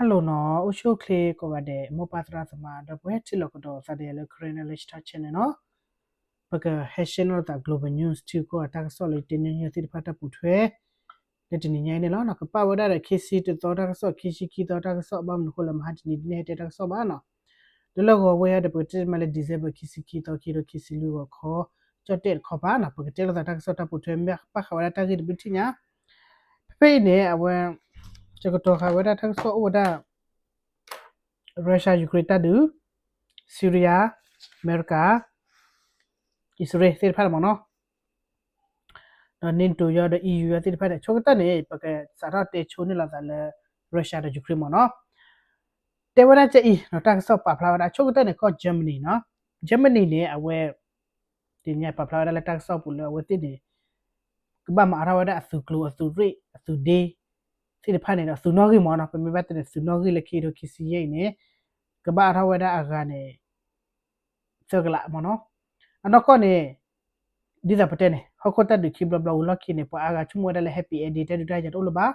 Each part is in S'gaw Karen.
Hello နီၤ, အိၣ်ဆူၣ်အိၣ်ချ့ကိးဂၤဒဲး မိၢ်ပၢ်သရၣ်သမါ ဒီပုၢ်ဝဲၢ်ထံလီၢ်ကဒီးသးဒ်လၢ Karen Knowledge Talk Channel နီၤ. ပကဟဲ share န့ၢ်လိာ်သး global news ထံကီၢ်အတၢ်ကစီၣ်လၢ ယတဲညီနုၢ်သ့ၣ်တဖၣ်တၢ်ပိာ်ထွဲ လၢတနံၤညါအံၤန့ၣ်လီၤ. ကပာ်ဝဲဒၣ်ဒီး ခံဆံတသီတၢ်ကစီၣ်, ခံဆံခံသီတၢ်ကစီၣ်, ဘၣ်မနုၤဃိလၢမဟါတနံၤဒ်န့ၣ် ဟဲတဲတၢ်ကစီၣ်ဘၣ်နီၤ. ဒီးလၢဂီၤဝဲအံၤဒီး ပကတဲမးလၢ December ခံဆံခံသီ ခံကထိခံဆံလွံၢ်ဂီၤခီ ကၠီၣ်တဲၣ်တခီပၤနီၤ, ပကတဲလိာ်သးတၢ်ကစီၣ်တၢ်ပိာ်ထွဲ မ့ၢ်ဘၣ်ဃးဝဲဒၣ်တၢ်ဂ့ၢ်တဘျုးထံၣ်ညါ. ဖဲဖဲအံၤန့ၣ် အဝဲ ယကတီၤဃာ်ဝဲဒၣ်တၢ်ကစီၣ်အိၣ်ဝဲဒၣ် Russia Ukraine တၢ်ဒုး, Syria, အမဲရကၤ, အံၣ်စရ့လးသ့ၣ်တဖၣ်န့ၣ်မ့ၢ်နီၤ, ဒီး NATO ယီၤဒီး EU ယီၤသ့ၣ်တဖၣ်န့ၣ် ဆိကတၢၢ်န့ၣ် ပကစးထီၣ်တဲဆိန့ၢ်လိာ်သးလၢ Russia ဒီး Ukraine မ့ၢ်နီၤ. တဲဝဲဒၣ်ကအံၤနီၤ, တၢ်ကစီၣ်ပာ်ဖျါဝဲဒၣ် ဆိကတၢၢ်န့ၣ် ကီၢ် Germany နီၤ. Germany န့ၣ် အဝဲ တနံၤညါပာ်ဖျါဝဲဒၣ်လၢတၢ်ကစီၣ်ပူၤလၢအဝဲသ့ၣ်န့ၣ် ကဘၣ်မၤအါထီၣ်ဝဲဒၣ်အသုးကျိၤအသုးရ့ၣ်အသုးဒ့ သ့ၣ်တဖၣ်န့ၣ်ဒီး သုးနီၣ်ဂံၢ်မ့ၢ်နီၤ, ပမ့ၢ်ဘၣ်တဲန့ၣ် သုးနီၣ်ဂံၢ်လၢခံကထိခံဆံယဲၢ်အံၤန့ၣ် ကဘၣ်အါထီၣ်ဝဲဒၣ်အဂၤန့ၣ် သၢကလးမ့ၢ်နီၤ. အနီၢ်ကီၢ်န့ၣ် ဒ်သိးပတဲန့ၣ် ဟီၣ်ခိၣ်တၢ်ဒုးခံဘျီဘျီဝံၤလီၢ်ခံန့ၣ် ပှၤအါဂၤဆိကမိၣ်ဝဲဒၣ်လၢ happy ending တၢ်ဒုးတၢ်ယၤတအိၣ်လၢၤဘၣ်.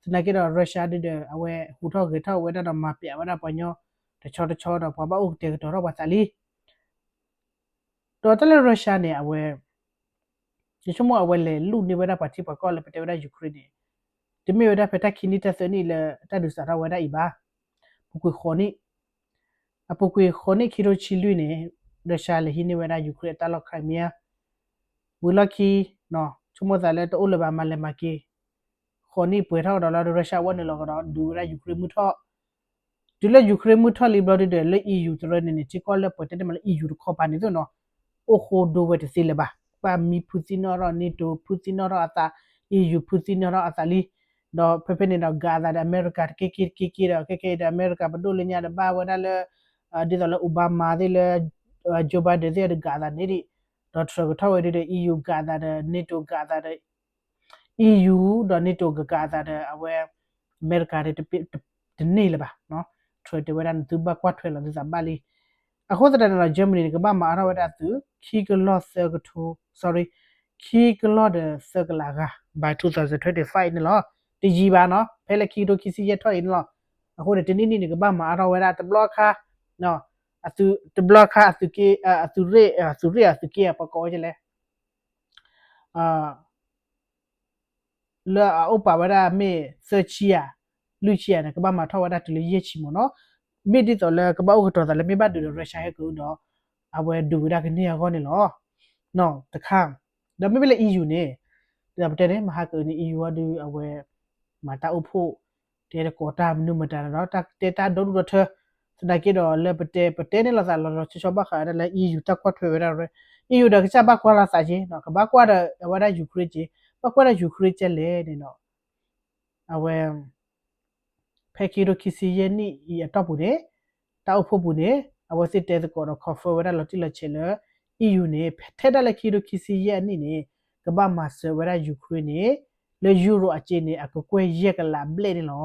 သနာ်က့ဒီး Russia ဒုးဒီး အဝဲဟူးထီၣ်ဂဲၤထီၣ်ဝဲဒၣ်ဒီးမၤပျးဝဲဒၣ်ပှၤညီ တဆီတဆီဒီး ပှၤဘၣ်အိၣ်ကတဲာ်ကတီၤထီၣ်ပှၤသးလံ ဒီးတၢ်လၢ Russia န့ၣ် အဝဲ ယဆိကမိၣ်အဝဲလဲၤလူၢ်န့ၢ်ဝဲဒၣ်ပှၤထံပှၤကီၢ်လၢပတဲဝဲဒၣ် Ukraine န့ၣ် တမ့ၢ်ဝဲဒၣ်ဖဲတၢ်ခံနံၣ်တၢ်သၢနံၣ်လၢတၢ်ဒုးစးထီၣ်ဝဲဒၣ်အံၤဘၣ်. ပူၤကွံာ်ဃိးနံၣ်, အပူၤကွံာ်ဃိးနံၣ်ခံကထိဆံလွံၢ်န့ၣ် Russia လဲၤဟံးန့ၢ်ဝဲဒၣ် Ukraine အတၢ်လီၢ် Crimea ဝံၤလီၢ်ခံ ဆိကမိၣ်သးလၢတအိၣ်လၢၤဘၣ် မၤလဲၤမၤက့ၤ ဃိးနံၣ်ပှဲၤထီၣ်ဒီးလီၤဒီး Russia ဝဲနုာ်လီၤကဒီး ဒုးဝဲဒၣ် Ukraine မုၢ်ထီၣ် တုၤလၢ Ukraine မုၢ်ထီၣ်လံဘျီဒုဒီး လၢ EU တရၢန့ၣ်န့ၣ် ထံကီၢ်လၢပှၤတဲန့ၣ်မးလၢ EU တခီပၤန့ၣ်သိးနီၤ အိၣ်ဃိဒိဝဲတသ့လၢၤဘၣ်. ဘၣ်မံဖုသံနီၣ်ထီၣ် NATO ဖုသံနီၣ်ထီၣ်အသး EU ဖုသံနီၣ်ထီၣ်အသးလံ. ဒီးဖဲဖဲန့ၣ်ဒီး ကးအသးဒီး အမဲရကၤ တက့ၢ်က့ၢ်တက့ၢ်က့ၢ်ဒီး ခဲကဲအံၤဒီး အမဲရကၤပဒိၣ်လၢညါဒီး ဘၣ်ဝဲဒၣ်လၢ ဒ်သိးလၢ Obama သ့ၣ်လၢ Joe Biden သ့ၣ်ဒီး ကးအသးန့ၣ်ဒံး ဒီးထြၢးကထီၣ်ဝဲဒုဒီး EU ကးအသးဒီး NATO ကးအသးဒီး EU ဒီး NATO ကကးအသးဒီး အဝဲ အမဲရကၤ တန့ၢ်လၢၤဘၣ်. ထြၢးတဲဝဲဒၣ်န့ၣ် သုဘၣ်ကွၢ်ထွဲလီၤသုသးဘၣ်လံ. အဃိသတးန့ၣ်ဒီး Germany န့ၣ် ကဘၣ်မၤအါထီၣ်ဝဲဒၣ်သုး ခံကလီၢ်သၢကထိ sorry ခံကလီၢ်ဒီးသၢကလးဂၤ by two thousand twenty-five န့ၣ်လီၤ. တယံာ်ဘၣ်နီၤ ဖဲလၢခံကထိခံဆံယဲၢ်ထီၣ်အံၤန့ၣ်လီၤ. အဃိန့ၣ် တနံၣ်နံၣ်န့ၣ် ကဘၣ်မၤအါထီၣ်ဝဲဒၣ်တဘျီခါ တဘျီခါ အသုးက့ အသုးရ့ၣ်အသုးက့ ပကိးဝဲကလဲၣ် လၢအအိၣ်ပာ်ဝဲဒၣ်မ့ၢ်သၢဆံဧါ လွံၢ်ဆံဧါန့ၣ် ကဘၣ်မၤထီၣ်ဝဲဒၣ်တုၤလၢယဲၢ်ဆံမ့ၢ်နီၤ. မ့ၢ်ဒ်သိးလၢကဘၣ်အိၣ်ကတီၤသးလၢမ့ၢ်ဘၣ်ဒုးဒီး Russia ဟဲက့ၤဒီး အဝဲဒုးဝဲဒၣ်ကန့ၢ်အဂီၢ်န့ၣ်လီၤ. တခါ ဒီးမ့မ့ၢ်လၢ EU န့ၣ် ဒ်သိးပတဲန့ၣ် မဟါကန့ၣ် EU အီၤဒုး အဝဲ မၤတၢ်အိၣ်ဖှိၣ် တဲတကိးတၢ်မနုၤမတၤန့ၣ်ဒီး တၢ်တဲတၢ်ဒီဒူၣ်ဒီထၢ သနာ်က့ဒီးလၢပတဲ ပတဲန့ၣ်လိာ်သးလီၤလီၤဆီဆီဘၣ်ဃးဝဲဒၣ်လၢ EU တၢ်ကွၢ်ထွဲဝဲဒၣ် EU ဒီးကစၢ်ဘၣ်ကွၢ်လိာ်သးက့ ကဘၣ်ကွၢ်ဒီးအဝဲဒၣ် Ukraine က့ ဘၣ်ကွၢ်ဒီး Ukraine ကလဲၣ်န့ၣ်ဒီး အဝဲ ဖဲခံကထိခံဆံယဲၢ်နံၣ်အံၤအတီၢ်ပူၤန့ၣ် တၢ်အိၣ်ဖှိၣ်ပူၤန့ၣ် အဝဲသ့ၣ်တဲသကိးဒီး confirm ဝဲဒၣ်လီၤတံၢ်လီၤဆဲးလၢ EU န့ၣ် ထဲဒၣ်လၢခံကထိခံဆံယဲၢ်အနံၣ်န့ၣ် ကဘၣ်မၤစၢၤဝဲဒၣ် Ukraine န့ၣ် လၢ Euro အက့န့ၣ် အကကွဲၢ်ယဲၢ်ကလးဘျဲၣ်န့ၣ်လီၤ.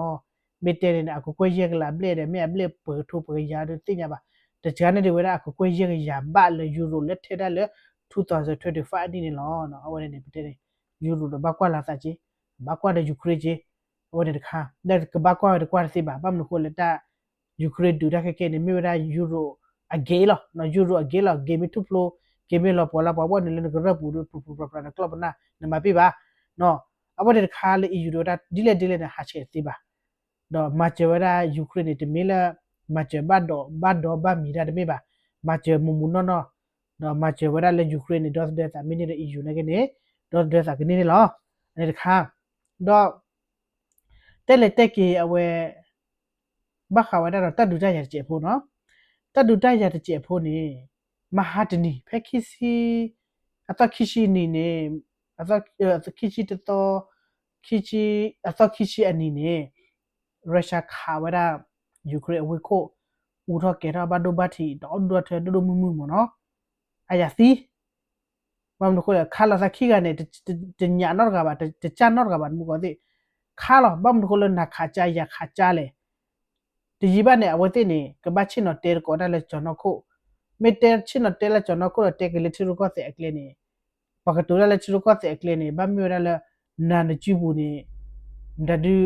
မ့ၢ်တဲန့ၣ်န့ၣ် အကကွဲၢ်ယဲၢ်ကလးဘျဲၣ်ဒီး မ့ၢ်အဘျဲၣ်ပှဲၤကထိပှဲၤကယၤဒီးသ့ၣ်ညါဘၣ်. တစှၤန့ၢ်ဒံးဝဲဒၣ်အကကွဲၢ်ယဲၢ်ကယၤဘၣ်လၢ Euro လၢထဲဒၣ်လၢ two thousand twenty-five အနံၣ်န့ၣ်လီၤ. အဝဲန့ၣ်န့ၣ် ပတဲန့ၣ် Euro ဒီးဘၣ်ကွၢ်လိာ်သးက့ ဘၣ်ကွၢ်ဒီး Ukraine က့ အဝဲန့ၣ်တခါ ဒီးကဘၣ်ကွၢ်ဝဲတကွၢ်တသ့ဘၣ် ဘၣ်မနုၤဃိလၢတၢ် Ukraine ဒုးတၢ်ခဲကဲန့ၣ် မ့ၢ်ဝဲဒၣ် Euro အက့လီၤ. Euro အက့လီၤ က့မ့ၢ်ထူၣ်ဖျိ က့မ့ၢ်လီၤပှီၢ်လီၤပှီၢ်ဘၣ်န့ၣ်လၢနကရၢၢ်ပူၤဒီး ပူၤပူၤပြးပြးနကျီၢ်ပနၢ် နမၤပ့ၢ်ဘၣ်. အဝဲန့ၣ်တခါလၢ EU ဒုးဝဲဒၣ်ဒ်လဲၣ်ဒ်လဲၣ်န့ၣ် ဟးဆဲးတသ့ဘၣ် ဒီးမၤစၢၤဝဲဒၣ် Ukraine န့ၣ် တမ့ၢ်လၢ မၤစၢၤဘၣ်ဒီး ဘၣ်ဒီဘၣ်မံၤတၢ်တမ့ၢ်ဘၣ်. မၤစၢၤမူးမူးနီၢ်နီၢ် ဒီးမၤစၢၤဝဲဒၣ်လၢ Ukraine န့ၣ် ဒီသဒၢသးမ့ၢ်န့ၢ်ဒီး EU နာ်က့န့ၣ် ဒီသဒၢသးကန့ၢ်န့ၣ်လီၤ. အန့ၣ်တခါ ဒီး တဲလဲၤတဲက့ၤအဝဲ ဘၣ်ဃးဝဲဒၣ်ဒီးတၢ်ဒုးတၢ်ယၤတစဲးဖိနီၤ. တၢ်ဒုးတၢ်ယၤတစဲးဖိန့ၣ် မဟါတနံၤ ဖဲခံဆံ အသီခံဆံအနံၤန့ၣ် အသီ ခံဆံတသီ ခံဆံ အသီခံဆံအနံၤန့ၣ် Russia ခးဝဲဒၣ် Ukraine အဝ့ၢ်ခိၣ် အူထီၣ်ကဲၤထီၣ်ဘၣ်ဒိဘၣ်ထံး ဒီဒူၣ်ဒီထၢဒိၣ်ဒိၣ်မုၢ်မုၢ်မ့ၢ်နီၤ. အယၤသံ ဘၣ်မနုၤဃိလဲၣ် ခးလိာ်သးခံဂၤန့ၣ် တညးနီတဂၤဘၣ် တကၢ်နီတဂၤဘၣ် တမူကီၢ်သ့ၣ် ခးလီၤ ဘၣ်မနုၤဃိလၢနၤခးကၢ်ယၤခးကၢ်လဲၣ် တယံာ်ဘၣ်န့ၣ် အဝဲသ့ၣ်န့ၣ် ကဘၣ်ဆ့ၣ်နီၤတဲသကိးတၢ်လၢကၠီၤနီၢ်ခိၣ် မ့ၢ်တဲဆ့ၣ်နီၤတဲလၢကၠီၤနီၢ်ခိၣ်ဒီးတဲက့ၤလၢထံရူၢ်ကီၢ်သဲးအကျဲန့ၣ် ပှၤကတိၤတၢ်လၢထံရူၢ်ကီၢ်သဲးအကျဲန့ၣ် ဘၣ်မ့ၢ်ဝဲဒၣ်လၢ နၤနစုပူၤန့ၣ် မတၤဒုး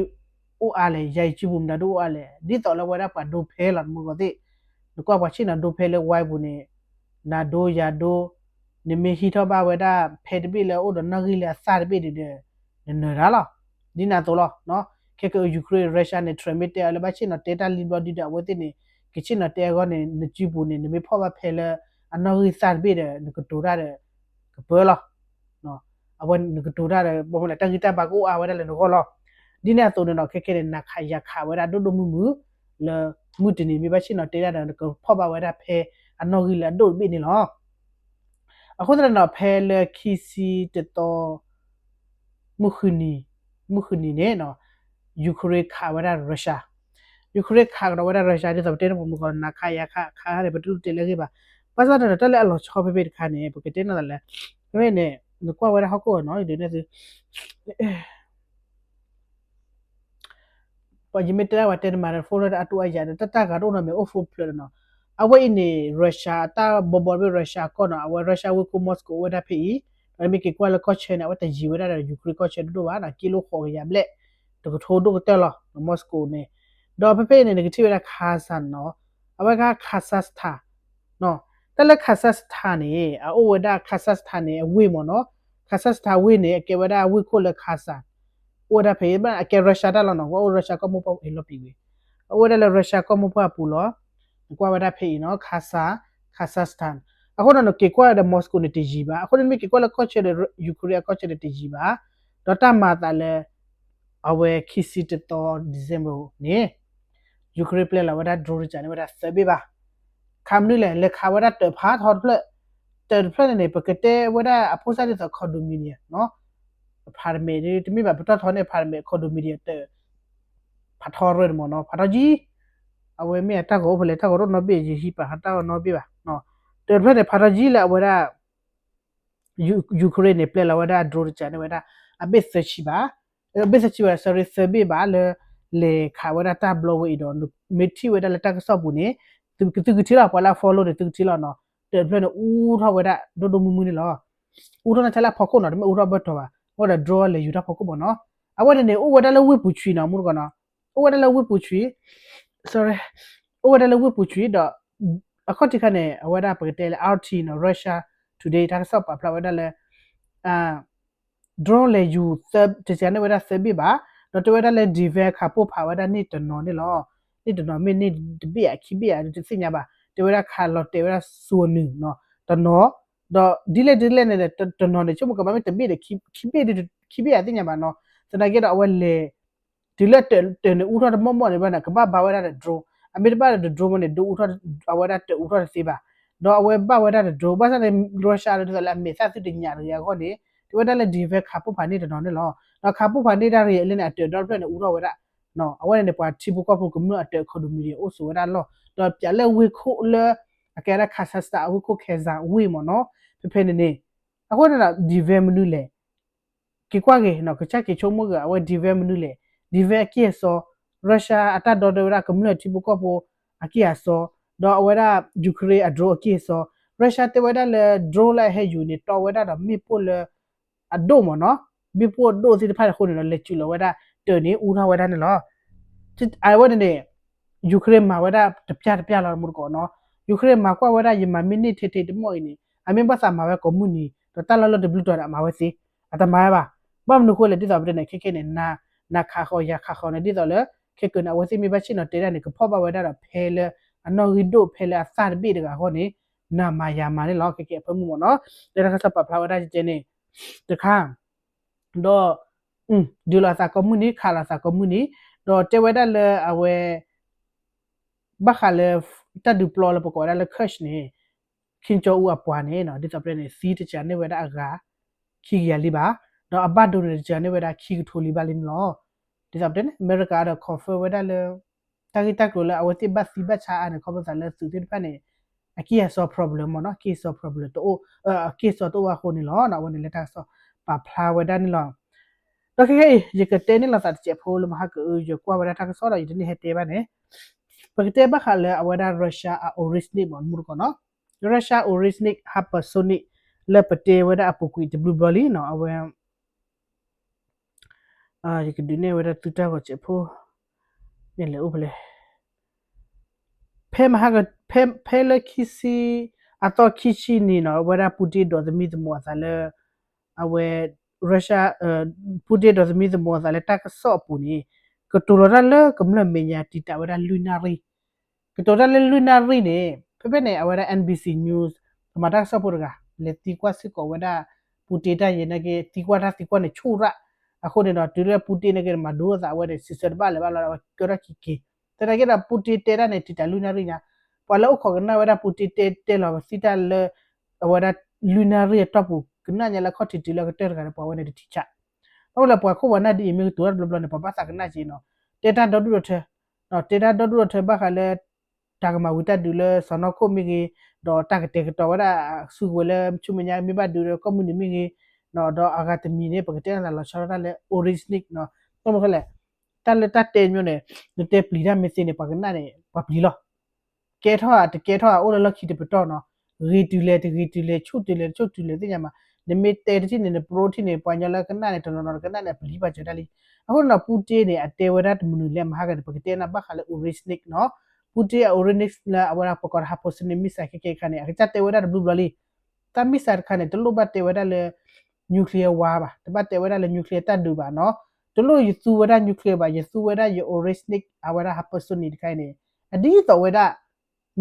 အိၣ်အါလဲၣ်, ယၤအံၤစုပူၤမတၤဒိၣ်အိၣ်အါလဲၣ်, ဒ်သိးလၢအဝဲဒၣ်ပှၤဒိဖဲလီၤ တမူတကိးသ့ၣ်, နကွၢ်ပှၤဆ့ၣ်နီၤဒိဖဲလၢ ဝါပူၤန့ၣ်, နၤဒိယၤဒိ, နမ့ၢ်ဟံးထီၣ်ဘၣ်ဝဲဒၣ်ဖဲတဘ့ၣ်လၢအအိၣ်ဒီးနီၣ်ဂံၢ်လၢအသၣ်တဘ့ၣ်န့ၣ်ဒီး နနၢၤတၢ်လီၤ. ဒ်န့ၣ်အသိးလီၤ. ခဲက Ukraine Russia န့ၣ် Trump မ့ၢ်တဲအီၤလၢဘၣ်ဆ့ၣ်နီၤတဲတၢ်လံဘျီဒုဒီး အဝဲသ့ၣ်န့ၣ် ကဆ့ၣ်နီၤတဲအဂီၢ်န့ၣ် နစုပူၤန့ၣ် နမ့ၢ်ဖီၣ်ဘၣ်ဖဲလၢအနီၣ်ဂံၢ်သၣ်တဘ့ၣ်ဒီး နကတိၤတၢ်ဒီး ကပၢလီၤ. အဝဲနကတိၤတၢ်ဒီး ဘၣ်မနုၤလဲၣ် တၢ်ဂံၢ်တၢ်ဘါကအိၣ်အါဝဲဒၣ်လၢနဂီၢ်လီၤ. ဒ်န့ၣ်အသိးန့ၣ်ဒီး ခဲခဲန့ၣ် နၤခးယၤခးဝဲဒၣ်ဒိၣ်ဒိၣ်မုၢ်မုၢ် လၢမုၢ်တနံၤမ့ၢ်ဘၣ်ဆ့ၣ်နီၤတဲဒၣ်ဒီး နကဖီၣ်ဘၣ်ဝဲဒၣ်ဖဲအနီၣ်ဂံၢ်လၢအဒိၣ်တဘ့ၣ်န့ၣ်လီၤ. အဃိသတးဒီး ဖဲလၢခံဆံတသီ မုၢ်ဃုနံၤ, မုၢ်ဃုနံၤန့ၣ် Ukraine ခးဝဲဒၣ် Russia, Ukraine ခးကဒီးဝဲဒၣ် Russia ဒ်သိးပတဲန့ၣ် ပမုၢ်ကီး နၤခးယၤခး ခးန့ၣ် ပတလိၣ်တဲလၢအဂ့ၢ်ဘၣ်. ဘၣ်ဆၣ်ဒီး တၢ်လၢအလီၤဆီဖဲဖဲတခါန့ၣ် ပကတဲနီၢ်သးလဲၣ်, ဖဲဖဲန့ၣ် နကွၢ်ဝဲဒၣ်ဟီၣ်ခိၣ်နီၤ ဒ်န့ၣ်သု ပှၤယမ့ၢ်တဲဒၣ်ပှၤတဲတမၤဒီး phone လၢအတူၢ်အယၤဒီး တၢ်တၢ်ဂၤတအိၣ်နီတမံၤ အိၣ် phone ဖျၢၣ်ဒီးနီၤ. အဝဲအံၤန့ၣ် Russia အတၢ်ဘီဘီတဘ့ၣ် Russia အကီၢ်နီၤ, အဝဲ Russia ဝ့ၢ်ခိၣ် Moscow အိၣ်ဝဲဒၣ်ဖဲအံၤ, ဒီးမ့ၢ်က့ၤကွၢ်လၢကီၢ်ဆၢန့ၣ် အဝဲတယံၤဝဲဒၣ်ဒီး Ukraine ကီၢ်ဆၢဒိၣ်ဒိၣ်ဘၣ်နီၤ, ကံလိၣ်ဃိးကယၤဘျဲၣ်, တကထိဒိၣ်ကတၢၢ်လီၤ Moscow န့ၣ်. ဒီးဖဲဖဲအံၤန့ၣ် နကထံၣ်ဝဲဒၣ် Kherson နီၤ, အဝဲက Kazakhstan နီၤ. တၢ်လၢ Kazakhstan န့ၣ် အအိၣ်ဝဲဒၣ် Kazakhstan န့ၣ် အဝ့ၢ်မ့ၢ်နီၤ, Kazakhstan ဝ့ၢ်န့ၣ် အကဲဝဲဒၣ်ဝ့ၢ်ခိၣ်လၢ Kherson အိၣ်ဝဲဒၣ်ဖဲအံၤ အကဲ Russia တၢ်လီၤနီၤ, ကွၢ်အိၣ် Russia ကီၢ်မိၢ်ပှၢ်အလီၤပံာ်ဝံၤ, အအိၣ်ဝဲဒၣ်လၢ Russia ကီၢ်မိၢ်ပှၢ်အပူၤလီၤ. နကွၢ်ဝဲဒၣ်ဖဲအံၤနီၤ Kaza, Kazakhstan. အဃိဒီးနက့ၤကွၢ်ဒီး Moscow န့ၣ်တယံၤဘၣ်. အဃိန့ၣ် နမ့ၢ်က့ၤကွၢ်လၢကီၢ်ဆၢဒီး Ukraine အကီၢ်ဆၢန့ၣ်တယံၤဘၣ်. ဒီးတၢ်မၤအသးလၢ အဝဲခံဆံတသီ December န့ၣ် Ukraine ပျဲလီၤဝဲဒၣ် drone တစဲးန့ၢ်ဝဲဒၣ်သၢဘ့ၣ်ဘၣ်. ခးမနုၤလဲၣ်, လဲၤခးဝဲဒၣ်တၢးဖးထီတဖျၢၣ်, တၢးတဖျၢၣ်န့ၣ်န့ၣ် ပကတဲဝဲဒၣ်အဖိစၢ်ဒ်သိး condominium နီၤ, apartment တမ့ၢ်ဘၣ် ပတီၢ်ထီန့ၢ် apartment, condominium တၢး ဖးထီရၢန့ၣ်မ့ၢ်နီၤ, ဖးထီကံ, အဝဲမ့ၢ်အတၢ်ဂီၤအိၣ်ဖဲလဲၣ်, တၢ်ဂီၤတအိၣ်နီတဘ့ၣ်, ယဟံးပာ်ဟးတၢ်ဂီၤနီတဘ့ၣ်ဘၣ်. တၢးတဖျၢၣ်န့ၣ် ဖးထီကံလၢအဝဲဒၣ် Ukraine န့ၣ် ပျဲလီၤဝဲဒၣ် drone တစဲးန့ၢ်ဝဲဒၣ် အဘ့ၣ်သၢဆံဘၣ်, အဘ့ၣ်သၢဆံဝဲဒၣ် sorry သၢဘ့ၣ်ဘၣ်လၢ လဲၤခးဝဲဒၣ်တၢ်ဘျီဝဲအံၤဒီး မ့ၢ်ထံၣ်ဝဲဒၣ်လၢတၢ်ကစီၣ်ပူၤန့ၣ် သုကထံၣ်လီၤ, ပှၤလၢအ follow န့ၣ် သုကထံၣ်လီၤနီၤ, တၢးတဖျၢၣ်န့ၣ် အူထီၣ်ဝဲဒၣ်ဒိၣ်ဒိၣ်မုၢ်မုၢ်န့ၣ်လီၤ. အူထီၣ်န့ၣ်ထဲလၢအဖီခိၣ်နီၤ, တမ့ၢ်အူထီၣ်ဘၢၣ်တီၤဘၣ်, အဃိဒီး drone လဲၤယူၤတၢ်ဖီခိၣ်မ့ၢ်နီၤ. အဝဲန့ၣ်န့ၣ် အိၣ်ဝဲဒၣ်လၢဝ့ၢ်ပူၤဆွံနီၤ, မူတကိးနီၤ, အိၣ်ဝဲဒၣ်လၢဝ့ၢ်ပူၤဆွံ, sorry, အိၣ်ဝဲဒၣ်လၢဝ့ၢ်ပူၤဆွံဒီး အခီၣ်ထံးခါန့ၣ် အဝဲဒၣ်ပကတဲလၢ RT နီၤ, Russia Today တၢ်ကစီၣ်ပာ်ဖျါဝဲဒၣ်လၢ drone လဲၤယူၤ တစဲးန့ၢ်ဝဲဒၣ်သၢဘ့ၣ်ဘၣ်, ဒီးတဲဝဲဒၣ်လၢ defense ခးပိၢ်ဖးဝဲဒၣ်န့ၣ်တနီၤန့ၣ်လီၤ. န့ၣ်တနီၤမ့ၢ်န့ၣ်တဘ့ၣ်ဧါ ခံဘ့ၣ်ဧါ တသ့ၣ်ညါဘၣ်, တဲဝဲဒၣ်ခးလီၤတဲာ်ဝဲဒၣ်စိၤနုာ်နီၤ, တနီၤ, ဒီးဒ်လဲၣ်ဒ်လဲၣ်န့ၣ် တနီၤန့ၣ် ဆိကမိၣ်ကမ့ၢ်တဘ့ၣ်ဒီး ခံဘ့ၣ်ဒီး ခံဘ့ၣ်ဧါသ့ၣ်ညါဘၣ်နီၤ, သနာ်က့ဒီးအဝဲလဲၤ တုၤလၢတၢးန့ၣ်အူထီၣ်တမီၢ်မီၢ်န့ၣ်ဘၣ်န့ၣ် ကဘၣ်ဘၣ်ဝဲဒၣ်ဒီး drone, အမ့ၢ်တဘၣ်ဒီး drone မ့ၢ်န့ၣ် ဒုးအူထီၣ်, အဝဲဒၣ်တၢးအူထီၣ်တသ့ဘၣ်, ဒီးအဝဲဘၣ်ဝဲဒၣ်ဒီး drone ဘၣ်ဆၣ်န့ၣ် Russia ဒီးဒ်သိးလၢအမဲာ်သၣ်သုတညၣ်တဂ့ၤအဂီၢ်န့ၣ် တဲဝဲဒၣ်လၢ defense ခးပိၢ်ဖးန့ၣ်တနီၤန့ၣ်လီၤ. ဒီးခးပိၢ်ဖးန့ၢ်တၢ်ရံၣ်အလၢန့ၣ် အတၢးဒီဖျၢၣ်န့ၣ် အူထီၣ်ဝဲဒၣ်, အဝဲန့ၣ်န့ၣ် ပှၤထံဖိကီၢ်ဖိကမျၢၢ်အတၢး condominium အိၣ်ဆိးဝဲဒၣ်လီၢ်, ဒီးပၠးလၢဝ့ၢ်ခိၣ်လၢ အကဲဒၣ် Kazakhstan အဝ့ၢ်ခိၣ် Kherson ဝ့ၢ်မ့ၢ်နီၤ, ဖဲဖဲန့ၣ်န့ၣ်, အဃိန့ၣ်ဒီး defense မနုၤလဲၣ် က့ၤကွၢ်က့ၤနီၤ, ကစၢ်က့ၤဆိကမိၣ်က့ၤ အဝဲ defense မနုၤလဲၣ်, defense အကံၢ်အစီ, Russia အတၢ်ဒီသဒၢဝဲဒၣ်ကမျၢၢ်ထံဖိကီၢ်ဖိအကံၢ်အစီ, ဒီးအဝဲဒၣ် Ukraine အ drone အကံၢ်အစီ, Russia တဲဝဲဒၣ်လၢ drone လၢအဟဲယူၤန့ၣ် တီဝဲဒၣ်ဒီးမ့ၣ်ပိၢ်လၢ အဒိၣ်မ့ၢ်နီၤ, မ့ၣ်ပိၢ်အဒိၣ်သ့ၣ်တဖၣ်အဃိန့ၣ်ဒီး လဲၤစုးလီၤဝဲဒၣ်တၢးန့ၣ် အူထီၣ်ဝဲဒၣ်န့ၣ်လီၤ. အဝဲန့ၣ်န့ၣ် Ukraine မၤဝဲဒၣ်တပျၢ်တပျၢ်လီၤ မူတကိးနီၤ, Ukraine မၤကွၢ်ဝဲဒၣ် ယမၤမ့ၢ်န့ၢ်ထဲထဲတမီၢ်အံၤန့ၣ် အမ့ၢ်ဘၣ်သးမၤဝဲကိးမုၢ်နံၤ ဒီးတၢ်လီၢ်လၢတဘျုးတီၤန့ၣ် အမၤဝဲသ့, အတမၤဝဲဘၣ်. ဘၣ်မနုၤအဃိလဲၣ် ဒ်သိးပတဲန့ၣ် ခဲခဲန့ၣ် နၤခးဃီၤယၤခးဃီၤန့ၣ် ဒ်သိးလၢ ခဲကၢန့ၣ် အဝဲသ့ၣ်မ့ၢ်ဘၣ်ဆ့ၣ်နီၤတဲဒၣ်န့ၣ် ကဖီၣ်ဘၣ်ဝဲဒၣ်ဒီးဖဲလၢ အနီၣ်ဂံၢ်ဒိၣ်ဖဲလၢအသၣ်တဘ့ၣ်တဂၤအဂီၢ်န့ၣ် နၤမၤယၤမၤန့ၣ်လီၤ. ခဲကၢအဖၢမုၢ်မ့ၢ်နီၤ, လၢတၢ်ကစီၣ်ပာ်ဖျါဝဲဒၣ်ကဲန့ၣ် တခါ ဒီး ဒုးလီၤအသးကိးမုၢ်နံၤ ခးလီၤအသးကိးမုၢ်နံၤ, ဒီးတဲဝဲဒၣ်လၢအဝဲ ဘၣ်ဃးလၢ တၢ်ဒုးပျီလၢပကိးဝဲဒၣ်လၢ Kursk န့ၣ် Kim Jong Un အပှၤန့ၣ် ဒ်သိးပတဲန့ၣ် သံတစှၤန့ၢ်ဝဲဒၣ်အဂၤ ခံကယၤလံဘၣ်, ဒီးအဘၣ်ဒိန့ၣ်တစှၤန့ၢ်ဝဲဒၣ်ခံကထိလံဘၣ်လံန့ၣ်လီၤ. ဒ်သိးပတဲန့ၣ် အမဲရကၤဒီး confirm ဝဲဒၣ်လၢ တၢ်ဂ့ၢ်တၢ်ကျိၤလၢအဝဲသ့ၣ်ဘၣ်သံဘၣ်ဆါအါန့ၣ် ခီဖျိသးလၢသုးသ့ၣ်တဖၣ်န့ၣ် အကံၢ်အစီ problem မ့ၢ်နီၤ, ကံၢ်အစီ problem တအိၣ်, အကံၢ်အစီတအိၣ်အဃိန့ၣ်လီၤ. အဝဲန့ၣ်လၢတၢ်ကစီၣ်ပာ်ဖျါဝဲဒၣ်န့ၣ်လီၤ. ဒီးခဲခဲအံၤ ယကတဲန့ၢ်လိာ်သးတစဲးဖိလၢမဟါကအု ယကွၢ်ဝဲဒၣ်တၢ်ကစီၣ်ဒီး ယတန့ၢ်ဟဲတဲဘၣ်န့ၣ်, ပကတဲဘၣ်ဃးလၢအဝဲဒၣ် Russia အ Oreshnik မ့ၢ်မူတကိးနီၤ, Russia Oreshnik hypersonic လၢပတဲဝဲဒၣ်အပူၤကွံာ်တဘျုးဘျီလံနီၤ, အဝဲ ယကဒုးနဲၣ်ဝဲဒၣ်သုတၢ်ဂီၤစဲးဖိ မ့ၢ်လဲၤအိၣ်ဖဲလဲၣ်, ဖဲမဟါက ဖဲ ဖဲလၢခံဆံ အသီခံဆံနံၤနီၤ အဝဲဒၣ် Putin ဒိးသမံသမိးအသးလၢ အဝဲ Russia, Putin ဒိးသမံသမိးအသးလၢတၢ်ကစီၣ်အပူၤန့ၣ် ကတိၤလီၤတၢ်လၢကမျၢၢ်မဲာ်ညါ တံာ်တာ်ဝဲဒၣ်လွံၢ်နၣ်ရံၣ်, ကတိၤတၢ်လၢလွံၢ်နၣ်ရံၣ်န့ၣ် ဖဲဖဲန့ၣ် အဝဲဒၣ် N B C News ကမၤတၢ်ကစီၣ်ဖိတဂၤ လဲၤသံကွၢ်စ့ၢ်ကီးဝဲဒၣ် Putin တၢ်ယဲနာ်က့ သံကွၢ်တၢ်သံကွၢ်န့ၣ်ဆူၣ်ရၣ်, အဃိန့ၣ်ဒီး တုၤလၢ Putin နာ်က့န့ၣ် မၤဒိအသးဝဲန့ၣ် စံးဆၢတဘၣ်လၢၤဘၣ်လီၤ အဝဲကၢထီၣ်ခံက့ၤ, သနာ်က့ဒီး Putin တဲတၢ်န့ၣ် တံာ်တာ်လွံၢ်နၣ်ရံၣ်ညါ, ပှၤလၢအိၣ်ခိးကနၣ်ဝဲဒၣ် Putin တဲ တဲလီၤပသံတၢ်လၢ အဝဲဒၣ်လွံၢ်နၣ်ရံၣ်အတီၢ်ပူၤ ကနၣ်ညါလၢအခီၣ်ထံးတုၤလၢအကတၢၢ်တဂၤဒီး ပှၤဝဲန့ၣ်တထံၣ်ဆၣ်, ဘၣ်မနုၤလဲၣ် ပှၤခိၣ်ပှၤနၢ်ဒ်အံၤမ့ၢ်ကတိၤတၢ်တဘျီဘျီန့ၣ် ပှၤဘၣ်သးကနၣ်က့ၤနီၤ, တဲတၢ်ဒီဒူၣ်ဒီထၢ တဲတၢ်ဒီဒူၣ်ဒီထၢဘၣ်ဃးလၢ တၢ်ကမၤဝံၤတၢ်ဒုးလၢစီၢ်နီၤခိၣ်မ့ၢ်ဂ့ၤ, ဒီးတၢ်ကတဲာ်ကတီၤဝဲဒၣ် စုကဝဲၤလၢဆူမဲာ်ညါမ့ၢ်ဘၣ်ဒုးဒီးကီၢ်မုၢ်နံၤမ့ၢ်ဂ့ၤ, ဒီးအဂၤတမံၤန့ၣ် ပကတဲနၤလီၤဆီဒၣ်တၢ်လၢ Orishnik နီၤ, ဘၣ်မနုၤလဲၣ်, တၢ်လၢတၢ်တဲမ့ၢ်န့ၣ် နတဲပျံၤတၢ်မ့ၢ်သ့န့ၣ် ပှၤကနၣ်န့ၣ် ပှၤပျံၤလီၤ. ကဲထီၣ်ဧါတကဲထီၣ်ဧါ အိၣ်လၢလီၢ်ခံတပတီၢ်နီၤ, ဂ့ၤတုၤလဲၣ်တဂ့ၤတုၤလဲၣ် ဆူၣ်တုၤလဲၣ်တဆူၣ်တုၤလဲၣ်သ့ၣ်ညါမး, နမ့ၢ်တဲတထံၣ်န့ၣ် နပရိထံၣ်န့ၣ် ပှၤကညီလၢကနၣ်န့ၣ် တနီၤနီၤကနၣ်န့ၣ် အပျံၤပာ်စၢၤတၢ်လံ. အဃိန့ၣ်ဒီး Putin န့ၣ် အတဲဝဲဒၣ်တမနုၤလဲၣ် မဟါကန့ၣ် ပကတဲနၤဘၣ်ဃးလၢ Orishnik နီၤ, Putin အ Orishnik လၢအဝဲဒၣ်ပကိး hypersonic missile ခဲခဲခါန့ၣ် အကစၢ်တဲဝဲဒၣ်တဘျုးဘျီလံ. တၢ် missile တခါန့ၣ် တလိၣ်ဘၣ်တဲဝဲဒၣ်လၢ nuclear war ဘၣ်, တဘၣ်တဲဝဲဒၣ်လၢ nuclear တၢ်ဒုးဘၣ်နီၤ, တလိၣ်ယသူဝဲဒၣ် nuclear ဘၣ်, ယသူဝဲဒၣ်ယ Orishnik အဝဲဒၣ် hypersonic တခါအံၤန့ၣ် အဒ်သိးဝဲဒၣ်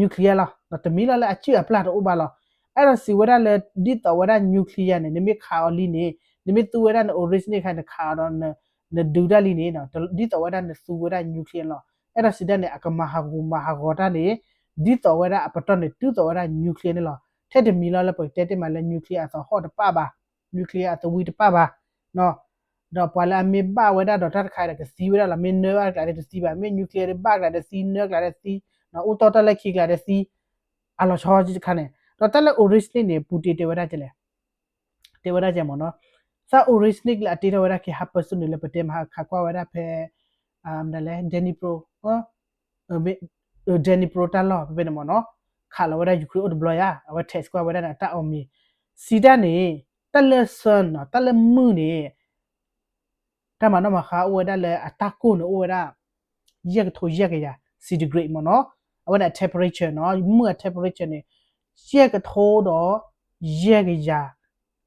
nuclear လီၤ, ဒီးတမံၤလီၤလၢအစုၣ်အပျၢ်တအိၣ်ဘၣ်လီၤ. အဲၣ်ဒိးစံးဝဲဒၣ်လၢ ဒ်သိးဝဲဒၣ် nuclear န့ၣ် နမ့ၢ်ခးအီၤလံန့ၣ် နမ့ၢ်သူဝဲဒၣ်န Orishnik တခါန့ၣ် နခးအီၤဒီး နဒုးတၢ်လံန့ၣ် ဒ်သိးဝဲဒၣ်နသူဝဲဒၣ် nuclear လီၤ. အဲၣ်ဒိးစံးဒၣ်န့ၣ် အကမၤဟးဂူာ်မၤဟးဂီၤတၢ်န့ၣ် ဒ်သိးဝဲဒၣ်အပတီၢ်န့ၣ် တုၤသိးဝဲဒၣ် nuclear န့ၣ်လီၤ. ထဲတမံၤလီၤလၢပကတဲတ့ၢ်မးလၢ nuclear အသဟီၣ်တပၣ်ဘၣ်, nuclear အသဝံတပၣ်ဘၣ် ဒီးပှၤလၢအမ့ၢ်ဘၣ်ဝဲဒၣ်ဒီးတၢ်တခါဒီးကသံဝဲဒၣ်လီၤ. မ့ၢ်နၢဘၣ်ကျးဒီးတသံဘၣ်, မ့ၢ် nuclear ဒီးဘၣ်ကျးဒီးသံ, နၢကျးဒီးသံ, အိၣ်တီၢ်တၢ်လၢခံကျးဒီးသံ, အလီၤဆီတခါန့ၣ်. ဒီးတၢ်လၢ Orishnik န့ၣ် Putin တဲဝဲဒၣ်ကလဲၣ်, တဲဝဲဒၣ်ကဲမ့ၢ်နီၤ, သး Orishnik လၢအတ့ထီၣ်ဝဲဒၣ်က့ၤ hypersonic န့ၣ် လၢပတဲမဟါခးကွၢ်ဝဲဒၣ်ဖဲ မနုၤလဲၣ် Dnipro, Dnipro တၢ်လီၢ်ဖဲဖဲန့ၣ်မ့ၢ်နီၤ, ခးလီၤဝဲဒၣ် Ukraine အိၣ်တဘျီယါ, အဝဲ test ကွၢ်ဝဲဒၣ်န့ၣ် အတၢ်အီၣ်မံၤ, စံးတၢ်န့ၣ် တၢ်လၢ sun နီၤ, တၢ်လၢမုၢ်န့ၣ် တၢ်မၤနီၣ်မၤဃါအိၣ်ဝဲဒၣ်လၢအတၢ်ကိၢ်န့ၣ်အိၣ်ဝဲဒၣ် ယဲၢ်ကထိယဲၢ်ကယၤ centigrade မ့ၢ်နီၤ, အဝဲန့ၣ်အ temperature နီၤ, မုၢ်အ temperature န့ၣ် ယဲၢ်ကထိဒီး ယဲၢ်ကယၤ